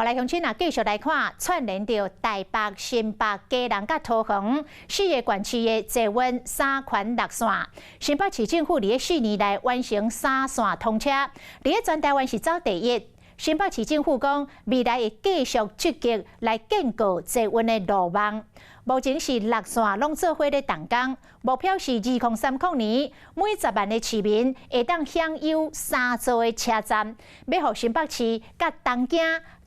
來鄉親啊，繼續來看串聯著台北、新北、基隆佮桃園四个縣市的捷運三環六線。新北市政府佇咧4年內完成三線通車，佇咧全台灣是走第一。新北市政府講，未來會繼續積極來建構捷運的路網。目前是六線攏做伙咧動工，目標是2030年每10萬的市民會當享有三座的車站，欲予新北市佮東京、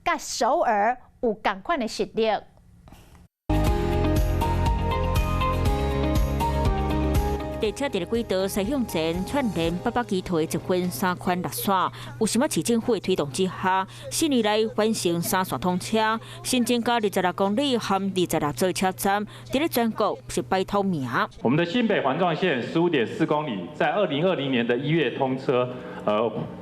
佮首爾有仝款的實力。列車佇咧軌道西向前串聯八北基桃的捷運三環六線，有新北市政府的推動之下，4年內完成三線通車，新增加26公里含26座車站，佇咧全國是排頭名。我們的新北環狀線15.4公里，在2020年的1月通車。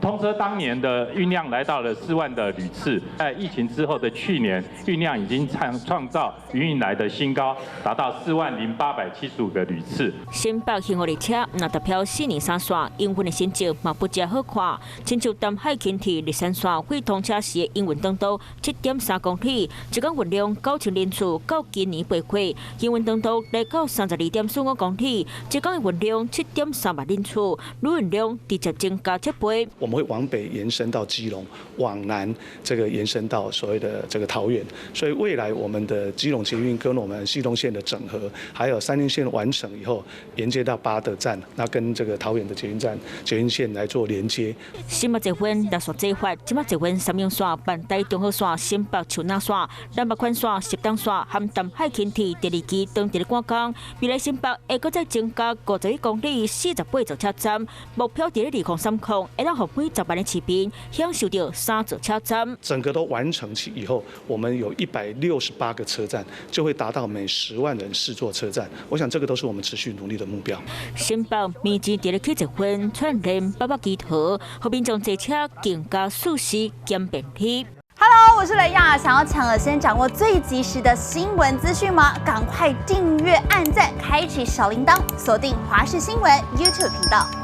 通車當年的運量來到了4萬的旅次，在疫情之後的去年，運量已經創造營運來的新高，達到40,875個旅次。新北幸福列車若達標4年三線，營運的成績嘛不誠好看。親像淡海輕鐵栗山線會通車時的營運長度7.3公里，一工運量9000人次，到今年8月，營運長度來到32.45公里，一工的運量7.3萬人次，旅運量直接增加7倍。我們會往北延伸到基隆，往南這個延伸到所謂的這個桃園，所以未來我們的基隆捷運跟我們汐東線的整合，還有三鶯線完成以後，連接到八德站，那跟這個桃園的捷運站、捷運線來做連接。新北捷運六線計劃，這擺捷運三莺線、萬台中和線、新北樹林線、南北環線、汐東線和淡海輕鐵第二期當佇咧趕工，未來新北會閣再增加51公里48座車站，目標佇咧2030，會當予每10萬的市民享受著三座車站。整個都完成起以後，我們有168個車站，就會達到每10萬人4座車站。我想這個都是我們持續努力的目標。新北目前佇咧起捷運串聯八北基桃，予民眾坐車更加舒適兼便利。 Hello，我是雷亞，想要搶先掌握最及時的新聞資訊嗎？趕快訂閱、按讚、開啟小鈴鐺，鎖定華視新聞 YouTube 頻道。